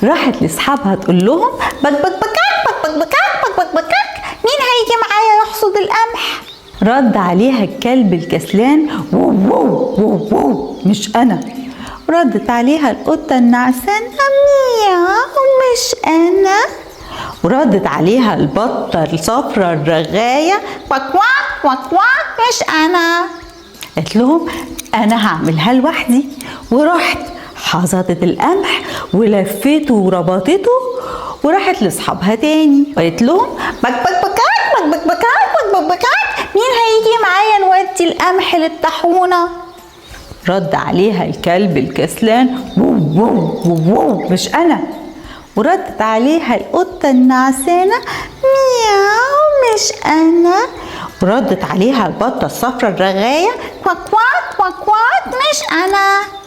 راحت لاصحابها تقول لهم بك بك بكاك بك بك بكاك بك بك بكاك، مين هيجي معايا يحصد القمح؟ رد عليها الكلب الكسلان وو وو وو وو، مش انا. ردت عليها القطة النعسانة مياو، مش انا. وردت عليها البطة الصفرة الرغاية كواك كواك كواك، مش انا. قالت لهم انا هعملها لوحدي. ورحت حصدت القمح ولفته وربطته وراحت لاصحابها تاني وقالت لهم بك بك بكاك بك بك بكاك بك بك بكاك، مين هيجي معايا نودي القمح للطاحونه؟ رد عليها الكلب الكسلان وو وو وو وو، مش انا. وردت عليها القطة النعسانة مياو، مش أنا. وردت عليها البطة الصفرة الرغاية كواك كواك كواك كواك، مش أنا.